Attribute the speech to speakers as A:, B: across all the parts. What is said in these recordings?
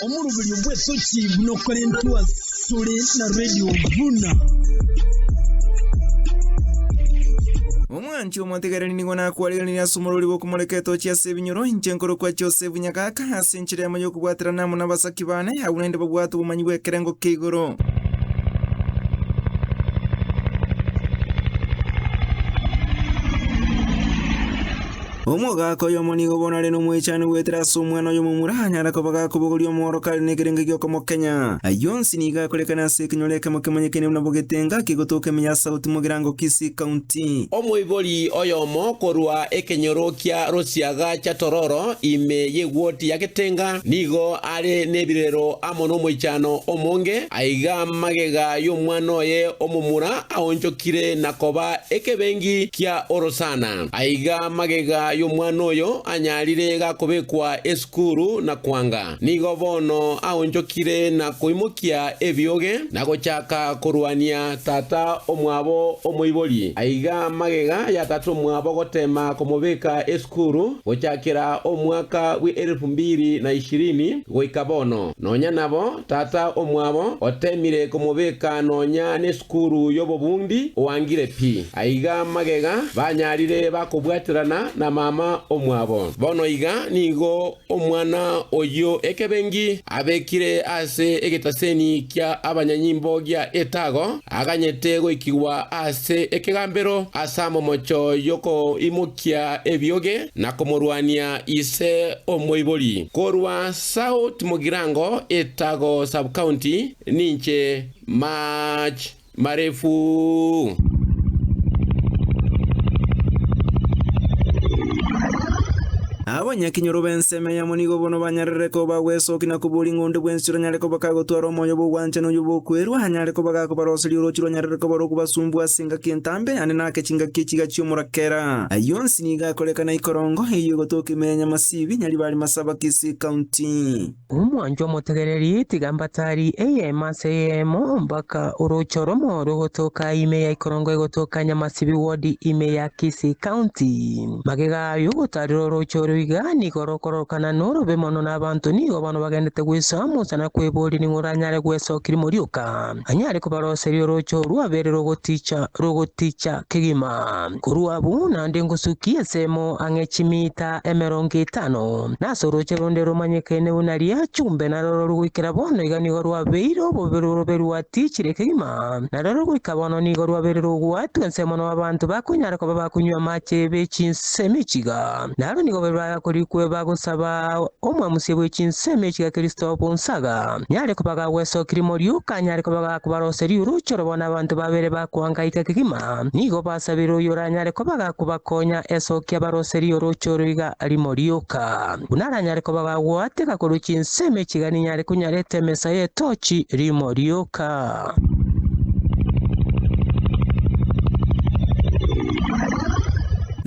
A: Omoroberio bw'etochi buna okorentwa asore na Radio Buna.
B: Omwanchi omotegereri nigo nakwariganirie ase omorwori bw'okomoreka etochi ase ebinyoro, inche nkorokwa Joseph Nyagaka, ase enchera yamo y'okobwaterana amo nabasaki bane, abwo naende babwate obomanyi bw'ekerengo kia igoro. Omogaka oyomo nigo bono are nomoichano goetera ase omwana oye omomura, anyare koba gakobogoria omoro kare nekerengo gi'okomokenya. Ayio onsi nigo akorekana ase ekenyoro ekemo kemanyekaine buna Bogetenga, kegotoka ime ya South Mugirango, Kisii County.
C: Omoibori oyomo korwa ekenyoro kia Rosiaga cha Tororo ime y'egwoti ya Getenga nigo are nebirero amo nomoichano omonge aiga magega y'omwana oye omomura aonchokire na koba ekebengi kia orosana. Aiga magega y'omwana oyo anyarire gakobekwa esukuru na kwanga. Nigo bono aonchokire na koimokia ebioge na gochaka korwania tata omwabo omoibori. Aiga magega ya tata omwabo gotema komobeka esukuru gochakera omwaka bwe elfu mbili na ishirini goika bono. Nonya nabo tata omwabo otemire komobeka nonya nesukuru y'obobundi oangire pi. Aiga magega banyarire bakobwaterana na mama omwabo. Bono iga nigo omwana oyio ekebengi abekire ase egetaseni kia abanyanyimbo gia etago, aganyete goikigwa ase ekegambero ase amomocho y'okoimokia ebioge na komorwania ise omoibori. Korwa South Mugirango, Etago Sub-County, ninche March Marefu.
B: Abanyakenyoro b'ensemo eyemo nigo bono banyarire koba gwesokia na koboria ng'a onde bwensi oranyare koba kagotwara omoyo bw'ogwanchana oyio bw'okwerwa, anyare koba gakobaroseria orooche rwanyarire koba rokobasumbua ase engaki entambe, naende nake chingaki echiga chi'omorakera. Ayio onsi nigo akorekana ikorongo, eyio egotoka ime ya Nyamasibi, Nyaribari Masaba, Kisii County.
D: Omwanchwa omotegereri, tiga mbatari eyemo ase eyemo mpaka orooche oromo rogotoka ime ya ikorongo egotoka Nyamasibi ward ime ya Kisii County. Magega y'ogotarera orooche oro iga nigo rokororokana norobe mono na abanto nigo bono bagendete gwesamusa na kweboria ning'o oranyare gwesokia rimo rioka anyare kobaroseria orooche orwo abere rogoticha rogoticha kegima. Korwa abwo naende ngosukie ensemo ang'e chimita emerongo etano, na ase orooche ronde romanyekaine buna Riachumbe, naroro rogoikera bono iga nigo rwabeire obobe rorobe rwatichire kegima, naroro goika bono nigo rwabeire rogwatwa ensemo nao abanto bakonyara koba bakonywa amache be chinsemo echiga. Naro nigo bakorikwe bagosaba omwamusia bwe chinsemo echiga Kristo bonsaga, nyare koba gagwesokia rimo rioka, anyare koba gakobaroseria orooche oro bono abanto babere bakoangaika kegima. Nigo basabire oyoranyare koba gakobakonya esokia baroserie orooche oro iga rimo rioka, buna aranyare koba gagoateka korwa chinsemo echigani nyare konyareta emesa y'etochi rimo rioka.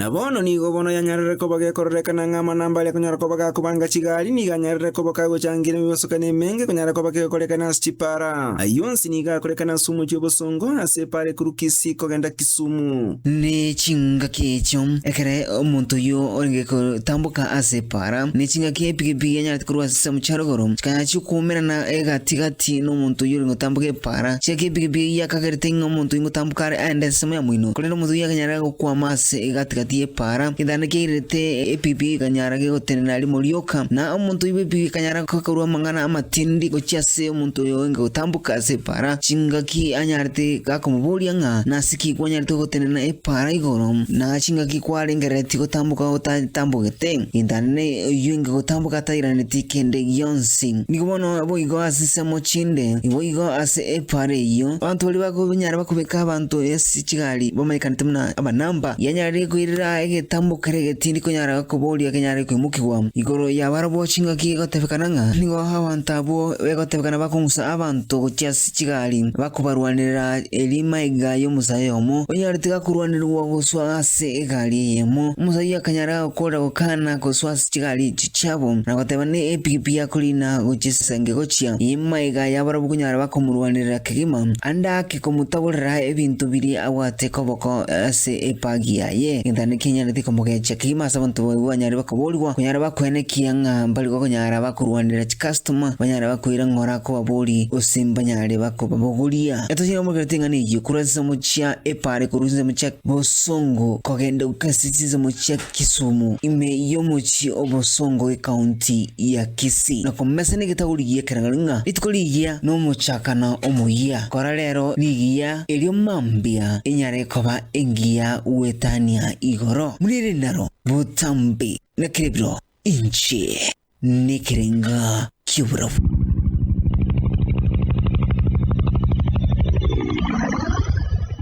B: Na bono nigo bono yanyarire koba gekororekana ng'a amanamba aria akonyara koba gakobanga chigari nigo anyarire koba kagochangira emebasokano emenge konyara koba kegokorekana ase chipara. Ayio onsi nigo akorekana ase omochie o bosongo ase epara ekorwa Kisii kogenda Kisumu.
E: Ne chingaki echio, ekero omonto oyio orenge gotamboka ase epaara, ne chingaki epigipigi yanyarete korwa ase chinsemo chia rogoro, chikanyara chikoumerana egati-gati nomonto oyio orenge gotamboka epaara. Chingaki epigipigi eyio yakagerete ng'a omonto oyio ngotamboka are aende ensemo ya moino, korende omonto oyio akanyara gokwama ase egati-gati y'epaara, getanda kiairerete epigipigi ekanyara gegotenena rimo rioka, na omonto oyio bw'epigipigi akanyara korua amang'ana amatindi gochia ase omonto oyo orenge gotamboka ase epaara. Chingaki anyarete gakomoboria ng'a nase ki kwanyarete gotenena epaara igoro, na chingaki kwarengereretie gotamboka otatambogete? Gentane oyio inge gotamboka atairaneti kende gionsi. Nigo bono boigo ase ensemo chinde, boigo ase epaara eyio, abanto baria bakonyara bakobeka abanto ase chigari bamanyekanete buna abanamba, yanyarire koirera egetambo kere egetindi konyara koboria kenyare koimokigwa igoro yabarabwo chingaki egotebekana ng'a nigo abanto abwo begotebekana bakong'usa abanto gochia ase chigari bakobarwanerera eria maiga y'omosae oyomo onyarete gakorwanerwa gosoa ase egari eyemo. Omosae oyio akanyara gokora gokana gosoa ase chigari echio chiabo na goteba ne epigipigi akorina gochia esenge gochia maiga yabarabwo konyara bakomorwanerera kegima ande ake komotaborera ebinto biria abwate koboko ase ebagi yaye. Naki enyarete komogecha kegima ase abanto boigo banyare bakoborigwa, konyara bakoenekia ng'a mbari gokonyara bakorwanera chikastoma, banyare bakoira ng'ora kobabori gose mbanyare bakobabogoria. Etochire omokereti eng'ana eyio korwa chinsemo chia epara korwa chinsemo chia Bosongo kogenda goika ase chinsemo chia Kisumu, ime y'omochie o Bosongo ekaunti ya Kisii, na komesa negetabo rigiya ekereng'anio ng'a rituko rigiya nomochakano omoyia. Kora rero rigiya erio mambia enyare koba engiya gwetania igoro. Buna ere naro botambe na kerebiro inche nekerenga ki'oborabu.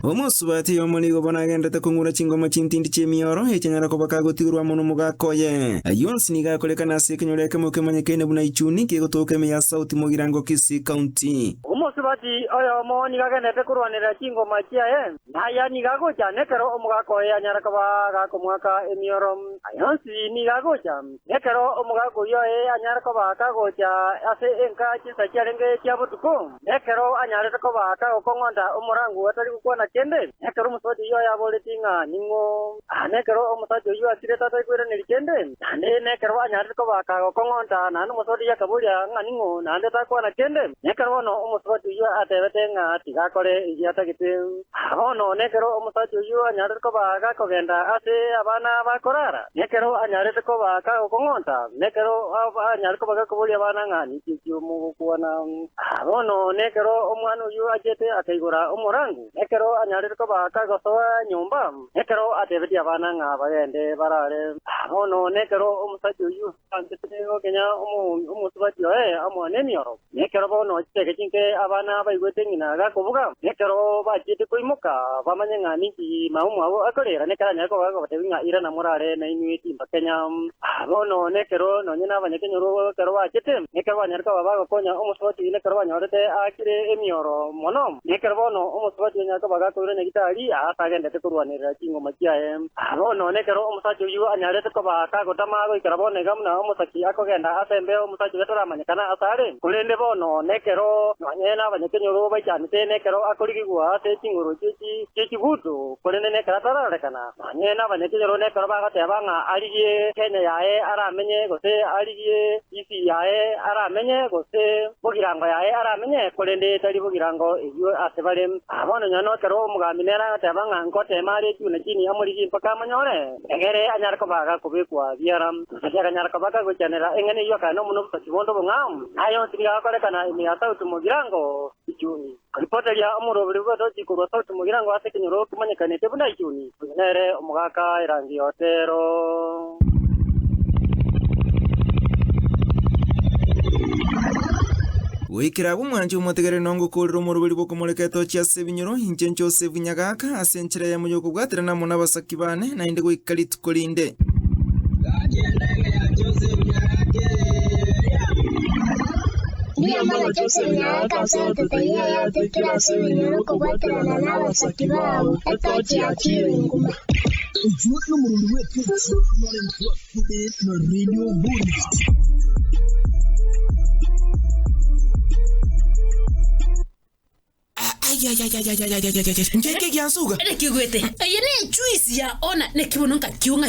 B: Omosubati oyomo nigo bono agenderete kong'ura chingoma chintindi chi'emioro, echianyara koba kagotigorwa amo nomogaka oye. Ayio onsi nigo akorekana ase ekenyoro ekemo kemanyekaine buna Ichuni, kegotoka ime ya South Mugirango, Kisii County.
F: Omosubati oyomo nigo agenderete korwanerera chingoma chiaye, na aya nigo agocha nekero omogaka oye anyare koba gakomoaka emioro. Aya onsi nigo agocha Nekero omogaka oyio oye anyare koba kagocha ase enka chinsa chiarenge chia botuko, nekero anyarete koba kagokong'onta omorangu atari gokwana kende, nekero omosubati oyio oye aboretie ng'a ning'o, nekero omosacha oyio asirete atari koiraneria kende, naende nekero anyarete koba kagokong'onta, naende omosubati oyio akaboria ng'a ning'o, naende takwana kende, nekero bono omosubati oyio atebete ng'a tiga akore erio atagete. Bono nekero omosacha oyio anyarete koba gakogenda ase abana bakorara, Nekero anyarete koba kagokong'onta, nekero anyare koba gakoboria abana ng'a ninki ekio mogokwana. Bono nekero omwana oyio achete akaigora omorangu, nekero anyarete koba kagosoa nyomba, nekero atebetie abana ng'a bagende barare. Bono nekero omosacha oyio anchete gokenya omosubati oye amo nemioro. Nekero bono chiteke chinke abana baigwete ng'ina gakobuga, nekero bachiete koimoka bamanye ng'a ninki mama omwabo akorera, nekero anyare koba agobatebia ng'a irana morare nainwe timbakenya. Bono nekero nonye nabanyakenyoro ekero bachete, nekero banyare koba bagokonya omosubati oyio nekero banyorete aakire emioro mono, nekero bono omosubati onyare koba gakoirwa nyagitari aase agendete korwanerera chingoma chiaye. Bono nekero omosacha oyio anyarete koba kagotama goikera bono iga buna omosaki akogenda ase embeo, Omosacha oria taramanyekana asare, korende bono nekero nonye nabanyakenyoro baichanete, nekero akorigigwa ase chinguru chie chigutu, korende nekero atararorekana, nonye nabanyakenyoro nekero bagoteba ng'a arigie Kenya yaye aramenye, gose arigie Kisii yaye aramenye, gose Bogirango yaye aramenye, korende tari Bogirango eyio ase bare. Bono nonya nekero omogambi nere agoteba ng'a ngoteema are chuna chini amorigie mpaka amonyore, egere anyare koba gakobekwa biara. Gose akanyara koba kagochanera eng'ana eyio akana omuna obosasi bonde obong'ao, na aya onsi nigo agokorekana ime ya Sauti Mogirango, Ichuni. Ripota ria omoroberi bw'etochi korwa Sauti Mogirango ase ekenyoro kemanyekanete buna Ichuni, oyo nere omogaka erangi y'Otero.
B: Goikera abwo mwanche omotegereri nongokoorere omoroberi bw'okomoreka etochi ase ebinyoro, inche Josefu Nyagaka, ase enchera eyemo y'okobwaterana amo nabasaki baane, naende goika rituko rinde.
G: Mbuya mono Joseph Nyagaka ase ogototogia ayatekire ase ebinyoro okobwaterana nabasaki bao, etochi yachiirwe nguma.
A: Oyio nomorori bw'etochi norentwa kure na Radio Boria.
H: Ayayayayayayayayaya nche ekigiansuga.
I: Naki ogwete? Eye nejuice ya ona naki bono nkakiong'a.